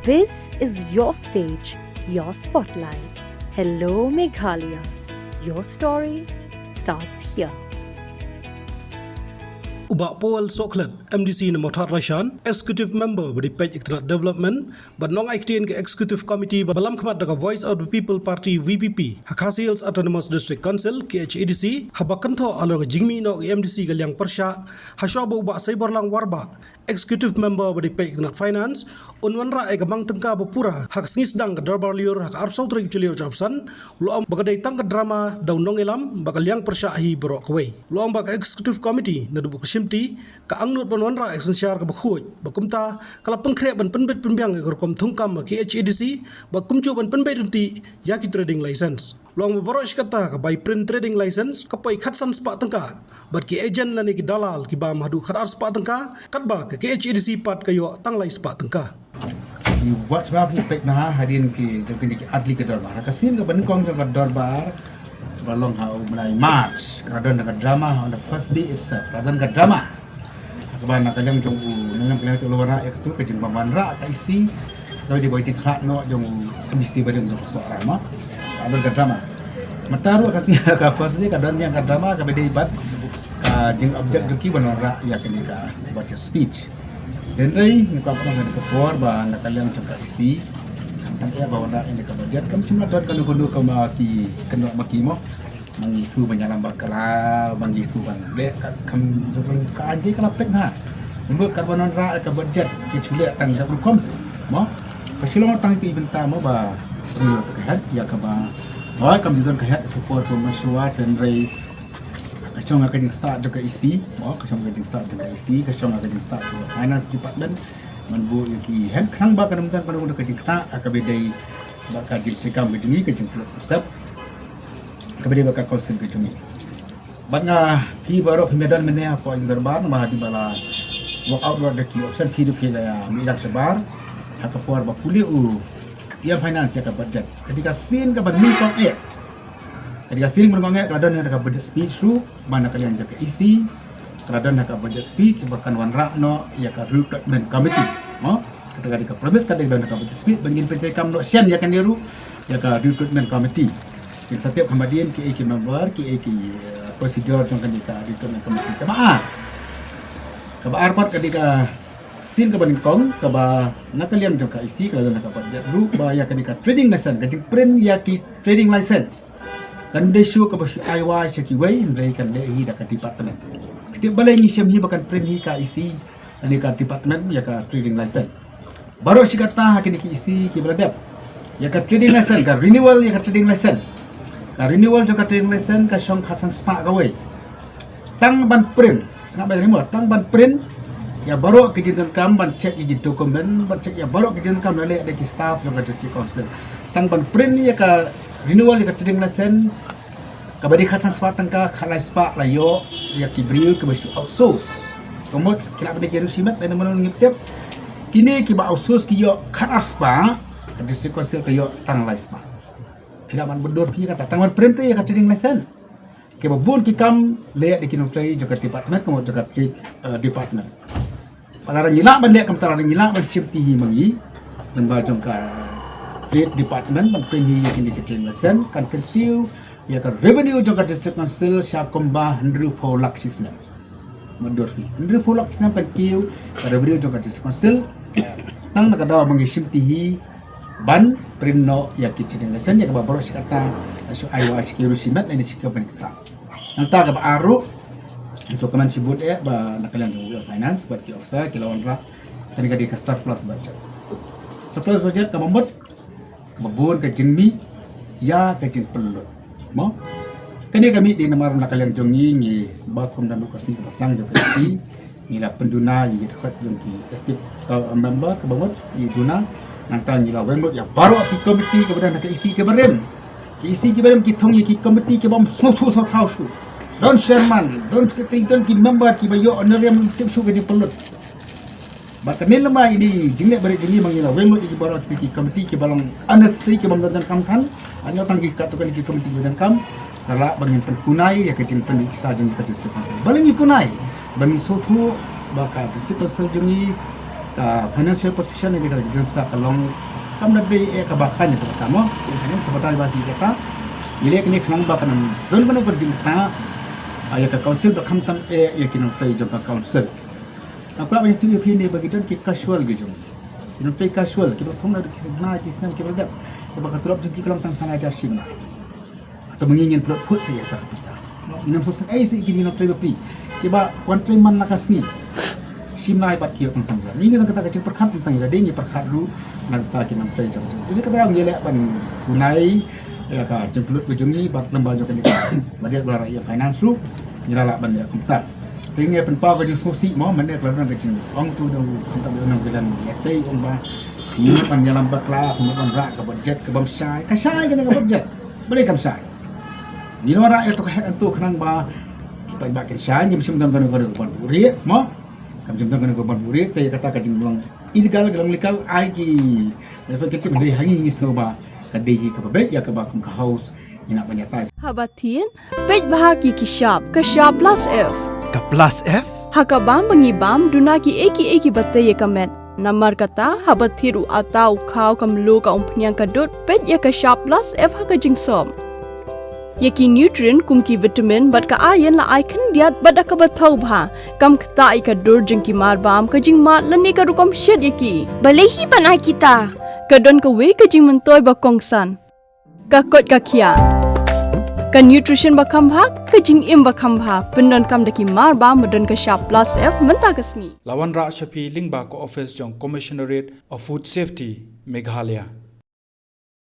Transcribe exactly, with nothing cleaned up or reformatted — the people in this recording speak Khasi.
This is your stage, your spotlight. Hello Meghalaya. Your story starts here. U Bah Paul Sohkhlet, M D C na Mawthadraishan, Executive Member ba dei peit ïa ka tnat development, bad nongai ktien ka Executive Committee ba lam khmat da ka Voice of the People Party, V P P, ha Khasi Hills Autonomous District Council, K H A D C, haba kynthoh halor ka jingmih noh ka M D C ka liang pyrshah, hashuwa ba u Bah Saiborlang Warbah, Executive Member ba dei peit ka tnat Finance, un wanrah ïa ka mang tyngka ba pura ha ka sngi sdang ka Dorbar Lyiur ha ka arphew saw tarik u Jylliew arphew san, u la ong ba ka dei tang ka drama da u nongïalam, ba ka liang pyrshah hi baroh kawei. U la ong ba ka Executive Committee naduh ba ka shimti ka angnud ban wanrah ïa ka synshar kaba khuid, bad kumta ka la pynkhreh ban pynbeit pynbiang ïa ka rukom thungkam ha K H A D C, bad kumjuh ban pynbeit ryntih ïa ki trading license. U la ong ba baroh shi katta ka bai print trading license ka poi khatsan spah tyngka, bad ki agent lane ki dalal ki bam haduh khatar spah tyngka, katba ka K H A D C pat ka ïoh tang lai spah tyngka. Ki watch ba phi peit na hadien ki jong kine ki ar tylli ki dorbar. Ka sien kaba nyngkong jong ka dorbar ba long ha u bnai March, ka don ka drama on the first day itself. Ka don ka drama. Kaba na ka liang jong u, na ka liang jong u la wanrah ïa katu ka jingwanrah ka E C, ka dei ba jingkhlad noh jong u M D C barim jong ka Sohra, mo. Ka don ka drama. Mynta ruh ka sngi ka first day ka don biang ka drama kaba dei bad ka jingobject jong ki ban wanrah ïa kane ka budget speech. Hynrei ngi kwah ban ong ha kane ka por ba na ka liang jong ka E C, khamtam eh ba wanrah ïa kane ka budget, kam shym la don kano kano kaba ki kynnoh ma ki, mo. Ma ngi tu ban ïalam bakla, ma ngi tu ban leh ka kam jong ka ain, ka la peit ha. Mynta kaba wanrah ka budget ki shu leh tang jong ka rukom seh, mo. Ka shu long tang ïa ka bynta, mo, ba shu ka het ïa kaba, ba kam ju don ka het ka por ka mynshuwa, hynrei ka shong ha ka jingstad jong ka E C, mo, ka shong ha ka jingstad jong ka E C, ka shong ha ka jingstad jong ka Finance Department. Ban buh ïa ki hynrei khnang ba kan ym don kano kano ka jingkynnoh, ah, kaba dei bad ka jingtrei kam ka jong ngi, ka jingpynlut pynsep kaba dei bad ka council ka jong ngi. Bad nga, phi baroh phi mih don mynne hapoh jingdorbar, namar hadien ba la walk out ruh da ki option, phi ruh phi la mih lang shabar ha ka por ba pule u E M Finance ïa ka budget. Ka dei ka sien kaba nyngkong eh. Ka dei ka sien kaba nyngkong eh ka la don ha ka budget speech ruh, ba na ka liang jong ka E C ka la don ha ka budget speech ba kan wanrah noh ïa ka recruitment committee, mo. Kata ka dei ka promise, ka dei don ha ka budget speech, ba ngin pyntreikam noh shen ïa kane ruh, ïa ka recruitment committee. Ngin sa tip kumba dien kiei ki member, kiei ki, eh, procedure jong kane ka recruitment committee. Kaba ar, kaba ar pat ka dei ka sien kaba nyngkong, kaba na ka liang jong ka E C ka la don ha ka budget ruh, ba ïa kane ka trading license, ka jingprint ïa ki trading license, kan dei shuh kaba shu ai wai sha kiwei, hynrei kan leh hi da ka department. Kti balei ngi shem hi ba kan print hi ka E C, kane ka department ïa ka trading license. Baroh shi katta ha kine ki E C kiba la dep, ïa ka trading license, ka renewal ïa ka trading license, ka renewal jong ka trading license ka shong khatsan spah kawei. Tang ban print, sngap bha, mo, tang ban print ïa baroh ki jingdonkam, ban check ïa ki document, ban check ïa baroh ki jingdonkam la leh da ki staff jong ka District Council. Tang ban print ïa ka renewal ïa ka trading license, kaba dei khatsan spah tyngka, khatlai spah la ïoh ïa ki briew kiba shu outsource. Ka mut ki lah ban dei ki riewshimet, lane mano ngim tip. Kine kiba outsource ki ïoh khatar spah, ka District Council ka ïoh tang lai spah. Phi lah ban bud dur phi kata, tang ban print ïa ka trading license. Kiba bun ki kam leh da ki nongtrei jong ka department, ka mut jong ka trade, eh, department. Lada ngi lah ban leh kumta, lada ngi lah ban shimti hi ma ngi, lyngba jong ka trade department ban print hi ïa kine ki trading license, kan kyntiew ïa ka revenue jong ka District Council sha kumba hynriewphew lak shi snem. Mut dur phi, hynriewphew lak shi snem kan kyntiew ka revenue jong ka District Council. Tang na ka daw ba ngi shimti hi ban print noh ïa ki trading license, ïa kaba baroh shi katta la shu ai wai sha ki riewshimet lane sha ki company katta. Nangta kaba ar ruh, ngi sngewkmen shibun eh ba na ka liang jong u Finance bad ki officer ki la wanrah kane ka dei ka surplus budget. Surplus budget kaba mut kaba bun ka jingmih ïa ka jingpynlut, mo. Kane ka mih dei namar na ka liang jong ngi, ngi ba kum da u ka sngi kaba sdang jong ka E C, ngi la pynduna ïa ki dkhot jong ki executive, uh, member kaba mut ngi duna. Nangta ngi la weng lut ïa baroh ki committee kiba don ha ka E C kiba rim. Ki E C kiba rim ki thung ïa ki committee kibym sngewthuh sngewthaw shuh. Don chairman, don secretary, don ki member kiba ïoh honorarium, tip shuh ka jingpynlut. Bad kane lem bad ine i jingleh barit jong ngi ba ngi la weng lut ïa ki baroh ki committee kiba long unnecessary, kibym don donkam than. Ngi ïoh tang ki katto katne ki committee kiba donkam. Ka lah ba ngin pynkunai ïa ka jingpynmih pisa jong ngi ka District Council. Balei ngi kunai? Ba ngi sngewthuh ba ka District Council jong ngi Ka financial position ïa kane ka jingpynsah ka long kam da dei ïa kaba khlaiñ ïa kata mo. Ïa kane sa batai ba ïa kata. Ïa leh kane khnang ba kan ym don kano ka jingkata ïa ka council ba khamtam ïa ki nongtrei jong ka council. Nga kwah ban ïathuh ïa phi ne ba ki don ki casual ki jong, ki nongtrei casual kiba thong na ki snem, ki snem kiba la dep, kiba ka tulop jong ki ka long tang san hajar shi bnai. Hato ma ngi ngin pynlut phut sa ïa kata ka pisa? Ngin ym sngewsih ei sa ïa kine ki nongtrei bapli kiba wan trei man la ka sngi. Shi bnai pat ki ïoh tang san hajar. Ngi ngi tang kata ka jingpyrkhat tang ïa lade, ngi pyrkhat ruh na kata ki nongtrei jong. Jadi kata ngi leh ban kunai ïa ka jingpynlut ka jong ngi bad lem bad jong kane ka budget ba la rah ïa finance ruh ngi la lah ban ïa kumta. Te ngi pynpaw ka jingsngewsih mo, mynne ka la don ka jingong tu dong kumta, dong ka lan ïa tei ong ba ngi ban ïalam bakla, ngi ban rah ka budget ka bym shai, ka shai kane ka budget. Balei kam shai? Ngi la rah ïa to ka het anto khnang ba ki paidbah kin shai, ngim shym don kano kano ka ban buhrieh mo. Kam shym don kano ka ban buhrieh, te ïa kata ka jinglong illegal, ka long legal, ai ki respect kin shim dei ha ngi, ngi sngew ba ka dei hi kaba beit ïa kaba kum ka house ngi nang ban ïatai. Haba thied, peit bha ki ki shap, ka shap plus F. Ka plus F? Ha ka bam ba ngi bam, duna kiei kiei kiba tei ïa ka met. Namar kata, haba thied u atta, u khaw, ka mluh, ka umphniang, ka dud, peit ïa ka shap plus F ha ka jingsop. Ïa ki nutrient kum ki vitamin bad ka iron la ai khyndiat bad da kaba thaw bha. Kam ktah ïa ka dur jong ki mar bam, ka jingmad lane ka rukom shet ïa ki. Balei hi ban ai kita? Ka don kawei ka jingmyntoi ba kongsan. Ka koit ka khiah. Ka nutrition ba kham bha, ka jingim ba kham bha. Pyndonkam da ki mar bam ba don ka shap plus F mynta ka sngi. La wanrah sha phi lyngba ka office jong Commissionerate of Food Safety, Meghalaya.